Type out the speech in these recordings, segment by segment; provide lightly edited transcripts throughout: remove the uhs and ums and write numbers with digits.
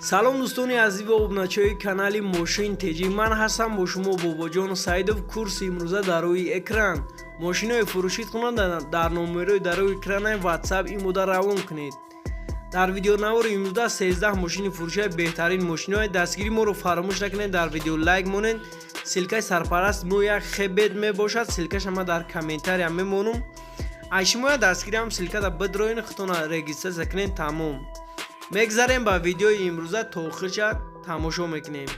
Салом, дӯстони азиз ва обуначиҳои канали Мошин Теҷӣ. Ман ҳастам бо шумо Бобоҷон Саидов. Курси имрӯза дар рӯи экран. Мошинои фурӯшид кунанд, дар номерои дар рӯи экранаи WhatsApp имода равон кунед. Дар видеонавори имрӯза 13 мошини фурӯшии беҳтарин мошинои дастгири моро фаромӯш накунед, дар видео лайк монед. Ссылкаи сарпараст мо як хебет мебошад, ссылкаша ма дар комментария мемонум. Ай шумоя дастгириам ссылкада бидроин, худтона регистрация кунед, тамом. Мегзарем ба видеои имрӯза, то охирша тамошо мекунем.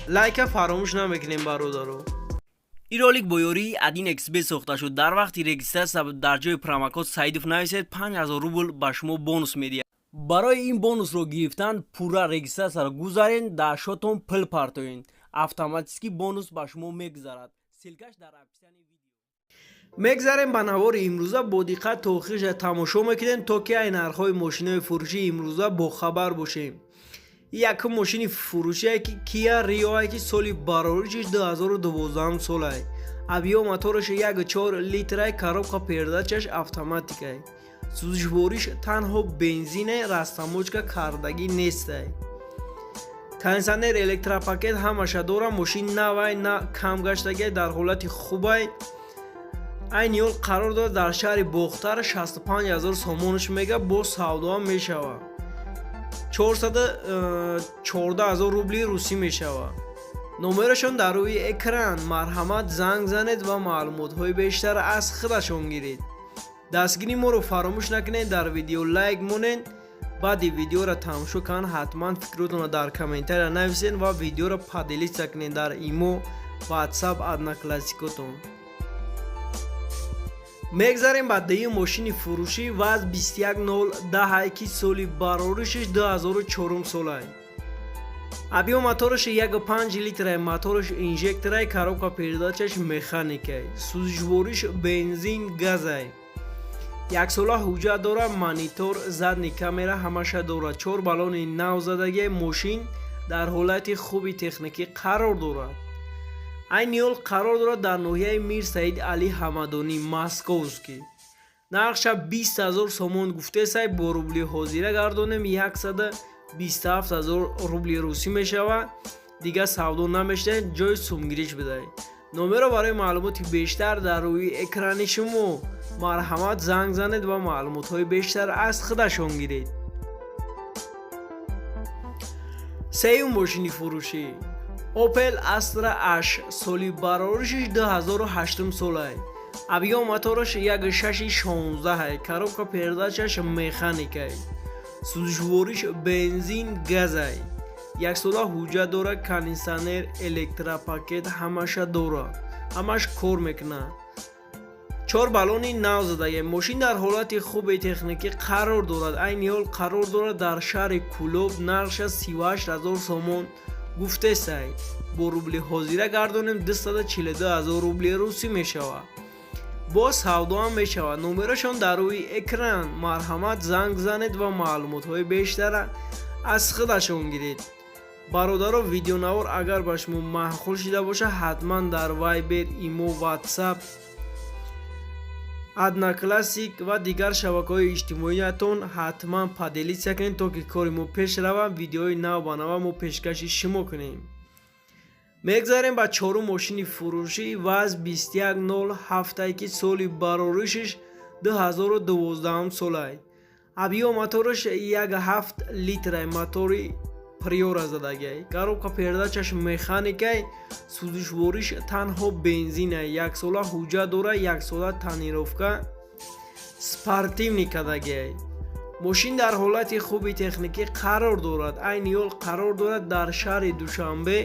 Лайка фаромӯш намекунем, бародаро. Ин ролик бо ёрии 1xBet сохта шуд. Дар вақти регистрация дар ҷои промокод Саидов нависед, 5000 рубл ба шумо бонус медиҳад. Барои ин бонусро гирифтан пурра регистрацияро гузарен, дар счётон пул партоен, автоматически бонус ба шумо мегузарад. Ссылкаш дар описании видео. Мегзарем ба навори имрӯза, бо диққат то охирша тамошо мекунем, то ки ай нархҳои мошинои фурӯшии имрӯза бохабар бошем. Якум мошини фурӯшие ки Киа Риое, ки соли бароришиш 2012 солай. Объём мотораш 1,4 литрай, коробка передачаш автоматикай, сӯзишвориш танҳо бензине, растаможка кардагӣ нестай. Кондиционер, электропакет ҳамаша дора. Мошин навай, на кам гаштагиай, дар ҳолати хубай. Айни ҳол қарор дорад дар шаҳри Бохтар, 65 ҳазор сомонаш мега, бо савдоам мешавад. 414 ҳазор рубли русӣ мешавад. Номерашон дар рӯи экран, марҳамат, занг занед ва маълумотҳои бештар аз худашон гиред. Дастгири моро фаромӯш накунед, дар видео лайк монед. Баъди видеоро тамошо кардан ҳатман фикротонро дар комментария нависед ва видеоро поделиться кунед дар Имо, Ватсап, Одноклассникотон. Мегзарем ба дуюм мошини фурӯшӣ, ВАЗ 21010, ки соли бароришиш 2004 солай. Объём мотораш 1,5 литрай, мотораш инжекторай, коробка передачаш механикай, сӯзишвориш бензин, газай. Яксола ҳуҷҷат дорад, монитор, задний камера ҳамаша дорад, чор баллони нав задагиай. Мошин дар ҳолати хуби техникӣ қарор дорад. Айни ҳол қарор дорад дар ноҳияи Мир Саид Али Ҳамадонӣ, Московский. Нархша 20 000 сомон гуфтесай, бо рубли ҳозира гардонем, 127 000 рубли русӣ мешавад. Дигар савдо намешавад, ҷои сумгириш бидай. Номеро барои маълумоти бештар дар рӯи экрани шумо, марҳамат, занг занед ва маълумотҳои бештар аз худашон гиред. Сеюм мошини фурӯшӣ Opel Astra H, соли бароришиш 2008 солай. Объём мотораш 1,6 16, коробка передачаш механикай, сӯзишвориш бензин, газай. Яксола ҳуҷҷат дорад, кондиционер, электропакет ҳамаша дорад, ҳамаш кор мекунад, чор баллони нав задагиай. Мошин дар ҳолати хуби техникӣ қарор дорад. Айни ҳол қарор дорад дар шаҳри Кӯлоб, нархша 38 ҳазор сомон гуфтесай, бо рубли ҳозира гардонем, 242 ҳазор рубли русӣ мешавад. Боз савдоам мешавад. Номерашон дар рӯи экран, марҳамат, занг занед ва маълумотҳои бештара аз худашон гиред. Бародаро, видеонавор агар ба шумо маъқул шида бошад, ҳатман дар Вайбер, Имо, Ватсап, Одноклассник ва дигар шабакаҳои иҷтимоиятон ҳатман поделиться кунед, то ки кори мо пеш равад, видеои нав ба нава мо пешкаши шумо кунем. Мегзарем ба чорум мошини фурӯшӣ, ВАЗ 2107, ки соли бароришиш 2012 солай. Объём мотораш 1,7 литрай, мотори Приора задагиай, коробка передачаш механикай, сӯзишвориш танҳо бензинай. Яксола ҳуҷҷат дорад, яксола тонировка, спортивный кардагиай. Мошин дар ҳолати хуби техникӣ қарор дорад. Айни ҳол қарор дорад дар шаҳри Душанбе,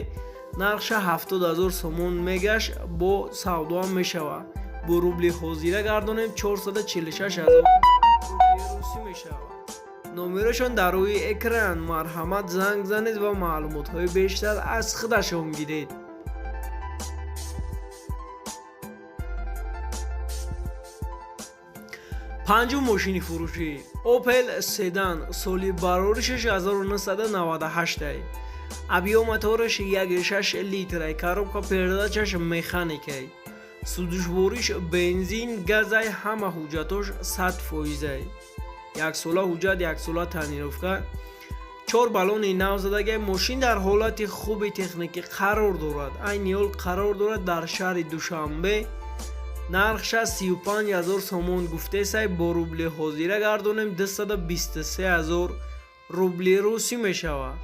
нархша 70 ҳазор сомон мегашт, бо савдоам мешавад. Бо рубли ҳозира гардонем, 446 ҳазор рубли русӣ мешавад. Номерашон дар рӯи экран, марҳамат, занг занед ва маълумотҳои бештар аз худашон гиред. Панҷум мошини фурӯшӣ Opel Sedan, соли бароришаш 1998. Объём мотораш 1,6 литрай, коробка передачаш механикай, сӯзишвориш бензин, газай, ҳама ҳуҷҷатош 100 фоизай, яксола ҳуҷҷат, яксола тонировка. Чор баллони нав задагиай. Мошин дар ҳолати хуби техникӣ қарор дорад. Айни ҳол қарор дорад дар шаҳри Душанбе. Нархша 35 000 сомон гуфтесай, бо рубли ҳозира гардонем, 223 000 рубли русӣ мешавад.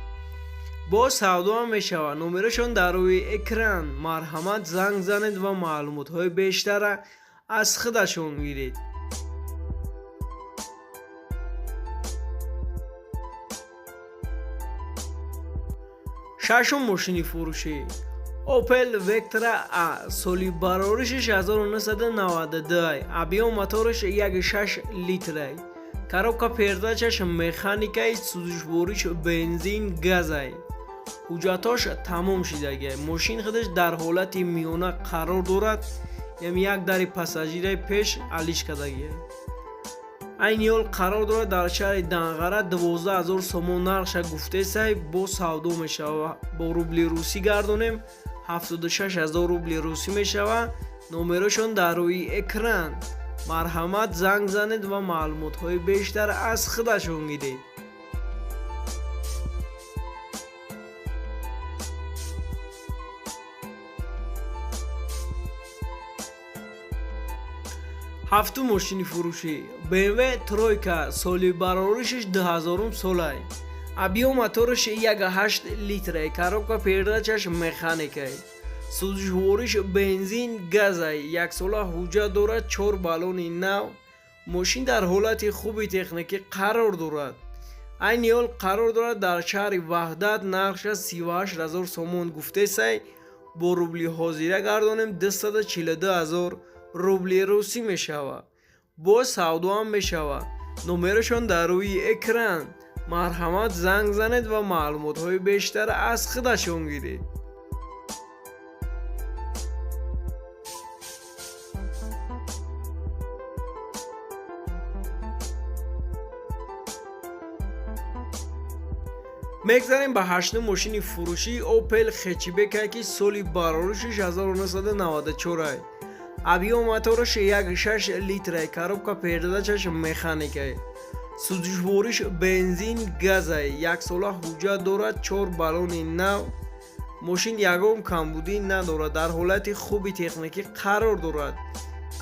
Боз савдоам мешавад. Номерашон дар рӯи экран. Марҳамат, занг занед ва маълумотҳои бештара аз худашон гиред. Шашум мошини фурӯшӣ Opel Vectra A, соли бароришиш 1992, объём мотораш 1,6 литрай, коробка передачаш механикаи, сӯзишвориш бензин газай, ҳуҷҷатош тамом шидагиай. Мошин худаш дар ҳолати миёна қарор дорад, яъне як дари пассажираи пеш алиш кардагиай. Айни ҳол қарор дорад дар шаҳри Данғара. 12 000 сомон нархша гуфтесай, бо савдо мешавад. Бо рубли русӣ гардонем, 76 000 рубли русӣ мешавад. Номерошон дар рӯи экран. Марҳамат, занг занед ва маълумотҳои бештар аз худашон гиред. Ҳафтум мошини фурӯшӣ BMW тройка, соли бароришиш 2000 солай, объём мотораш 1,8 литрай, коробка передачаш механикай, сӯзишвориш бензин газай, яксола ҳуҷҷат дорад, чор баллони нав. Мошин дар ҳолати хуби техникӣ қарор дорад. Айни ҳол қарор дорад дар шаҳри Ваҳдат. Нархша 38 000 сомон гуфтесай, бо рубли ҳозира гардонем, 242 000 рубли русӣ мешавад. Боз савдоам мешавад. Номерашон дар рӯи экран. Марҳамат, занг занед ва маълумотҳои бештар аз худашон гиред. Мегзарем ба ҳаштум мошини фурӯшӣ Opel хэтчбекае, ки соли бароришиш 1994, объём мотораш 1,6 литрай, коробка передачаш механикай, сӯзишвориш бензин газай, яксола ҳуҷҷат дорад, чор баллони нав. Мошин ягон камбудӣ надорад, дар ҳолати хуби техникӣ қарор дорад.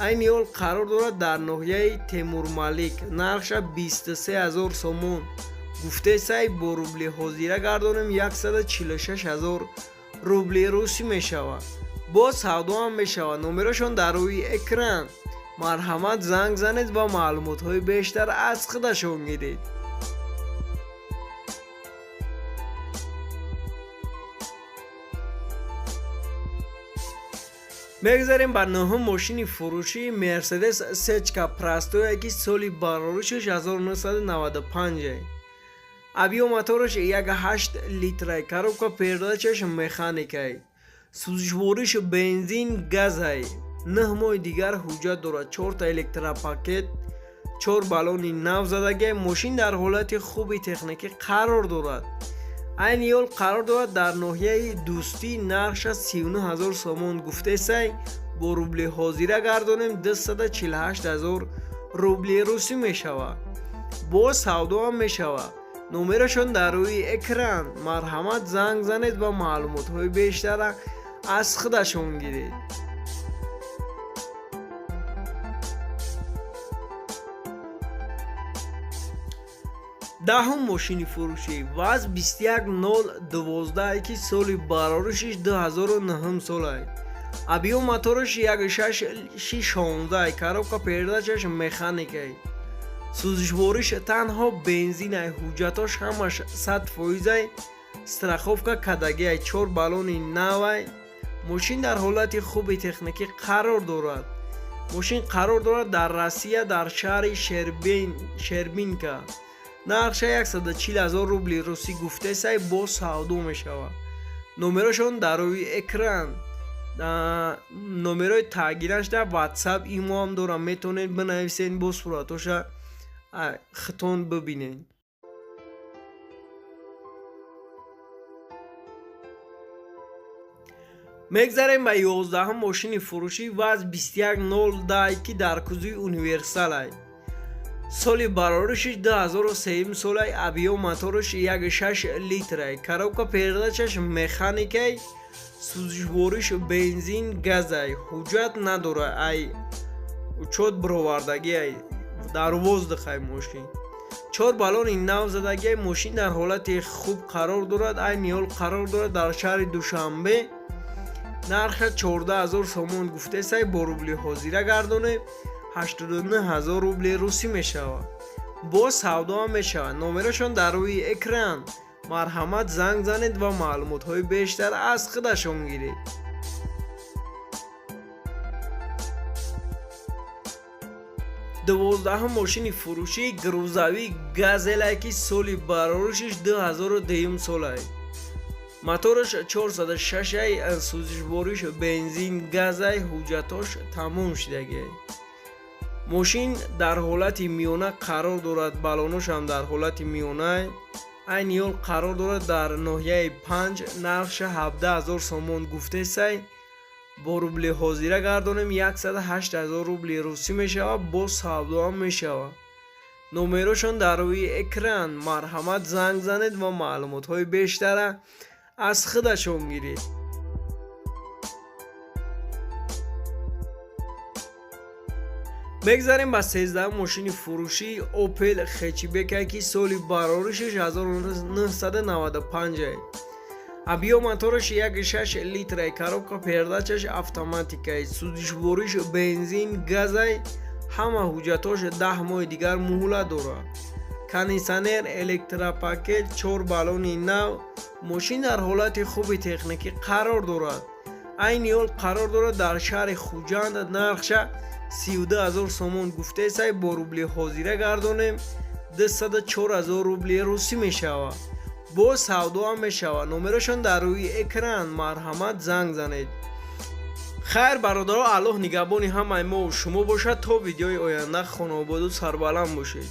Айни ҳол қарор дорад дар ноҳияи Темурмалик. Нархша 23 000 сомон гуфтесай, бо рубли ҳозира гардонем, 146 000 рубли русӣ мешавад. Боз савдоам мешавад. Номерошон дар рӯи экран. Марҳамат, занг занед ва маълумотҳои бештар аз худашон гиред. Мегзарем ба нӯҳум мошини фурӯшии Мерседес сечка простое, ки соли бароришаш 1995, объём мотораш 1,8 литрай, коробка передачаш механикай, сӯзишвориш бензин газай, 9 моҳи дигар ҳуҷҷат дорад, чорта электропакет, чор баллони нав задагиай. Мошин дар ҳолати хуби техникӣ қарор дорад. Айни ҳол қарор дорад дар ноҳияи Дӯстӣ. Нархша 39 000 сомон гуфтесай, бо рубли ҳозира гардонем, 248 000 рубли русӣ мешавад. Боз савдоам мешавад. Номерашон дар рӯи экран. Марҳамат, занг занед ва маълумотҳои бештара аз худашон гиред. Даҳум мошини фурӯшӣ ВАЗ 21012, ки соли бароришиш 2009 солай, объём мотораш 1,6, коробка передачаш механикай, сӯзишвориш танҳо бензинай, ҳуҷҷатош ҳамаш 100%-ай, страховка кардагиай, чор баллони навай. Мошин дар ҳолати хуби техникӣ қарор дорад. Мошин қарор дорад дар Россия, дар шаҳри Шербинка. Нархша 140 000 рубли русӣ гуфтесай, боз савдо мешавад. Номерошон дар рӯи экран. Номерои тагираш дар Ватсап, Имоам дорам, метавонед бинависед, бо суратоша хитон бибинед. Мегзарем ба 11-ум мошини фурӯшӣ ВАЗ 21010, ки дар кузови универсалай. Соли бароришиш 2003 солай, объём мотораш 1,6 литрай, коробка передачаш механикай, сӯзишвориш бензин газай, ҳуҷҷат надорад, ай учёт бировардагиай, дар воздухай мошин. Чор баллони нав задагиай. Мошин дар ҳолати хуб қарор дорад. Айни ҳол қарор дорад дар шаҳри Душанбе. Нарха 14 000 сомон гуфтесай, бо рубли ҳозира гардонем, 89 000 рубли русӣ мешавад. Боз савдоам мешавад. Номерашон дар рӯи экран, марҳамат, занг занед ва маълумотҳои бештар аз худашон гиред. 12-ҳум мошини фурӯшӣ грузовик Газелае, ки соли бароришиш 2002 солае, мотораш 406-ай, сӯзишвориш бензин газай, ҳуҷҷатош тамом шудагиай. Мошин дар ҳолати миёна қарор дорад, баллоношам дар ҳолати миёнай. Айни ҳол қарор дорад дар ноҳияи Панҷ. Нархша 17 000 сомон гуфтесай, бо рубли ҳозира гардонем, 108 000 рубли русӣ мешавад. Боз савдоам мешавад. Номерошон дар рӯи экран, марҳамат, занг занед ва маълумотҳои бештара аз худашон гиред. Мегзарем ба 13-ум мошини фурӯшӣ, Опел Хэтчбекае, ки соли бароришаш 1995. Объём мотораш 1,6 литрай, коробка передачаш автоматикай, сӯзишвориш бензин газай, ҳама ҳуҷҷатош 10 моҳи дигар муҳлат дорад, кондитсионер, электропакет, чор баллони нав. Мошин дар ҳолати хуби техникӣ қарор дорад. Айни ҳол қарор дорад дар шаҳри Хуҷанд. Нархша 32 000 сомон гуфтесай, бо рубли ҳозира гардонем, 204 000 рубли русӣ мешавад. Боз савдоам мешавад. Номерошон дар рӯи экран, марҳамат, занг занед. Хайр, бародаро, Аллоҳ нигаҳбони ҳамаи мову шумо бошад. То видеои оянда хонаободу сарбаланд бошед.